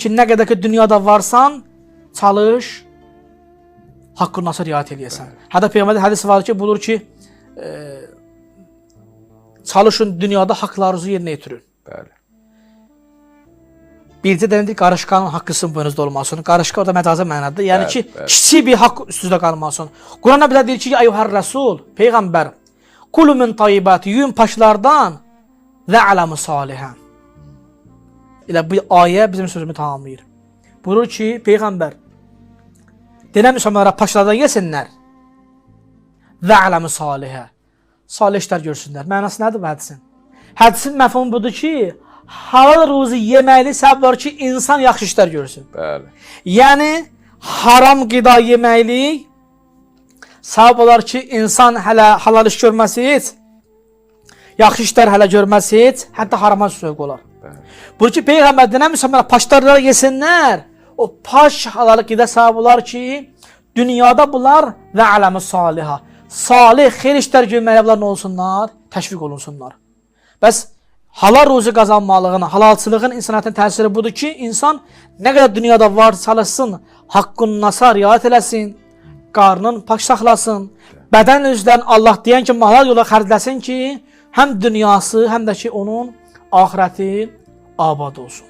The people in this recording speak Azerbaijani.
ki, nə qədər ki dünyada varsan, çalış, haqqın nasa riayət eləyəsən. Hətta Peyğəmbərdə hədis var ki, buyurur ki, çalışın dünyada haqlarınızı yerinə yetirin. Bəli. Bircə dənə deyil, qarışqanın haqqı sizin boynunuzda olmasın. Qarışqa orada məcazi mənadadır. Yəni Bəli, ki, bəli. kiçik bir haqq üstünüzdə qalmasın. Quranda bizə deyir ki, ya eyyuhər rəsul, peyğəmbər, kulu min tayyibati, yuyun paşlardan və aləmu salihən. Elə bu ayə bizim sözümü tamamlayır. Buyurur ki, peyğəmbər, denən müsəlmanlara paşlardan yesinlər və aləmu salihə. Salih işlər görsünlər. Mənası nədir bu hədisin? Hədisin məfhumu budur ki, halal ruzi yeməkli səbəb var ki, insan yaxşı işlər görsün. Bəli. Yəni haram qida yeməklik səbəb olar ki, insan hələ halal iş görməsi heç, yaxşı işlər hələ görməsi heç, hətta harama sövq olar. Bəli. Buyurur ki, Peyğəmbər denən müsəlmanlar paşlarlar yesinlər. O paş halal qida səbəb olar ki, dünyada bunlar və aləmi saliha. Salih, xeyir işlər görməyə bunlar nə olsunlar? Təşviq olunsunlar. Bəs halal ruzi qazanmalığın, halalçılığın insan həyatına təsiri budur ki, insan nə qədər dünyada var çalışsın, haqqın nasa riayət eləsin, qarnın pak saxlasın, bədən üzdən Allah deyən kimi halal yola xərcləsin ki, həm dünyası, həm də ki onun axirəti abad olsun.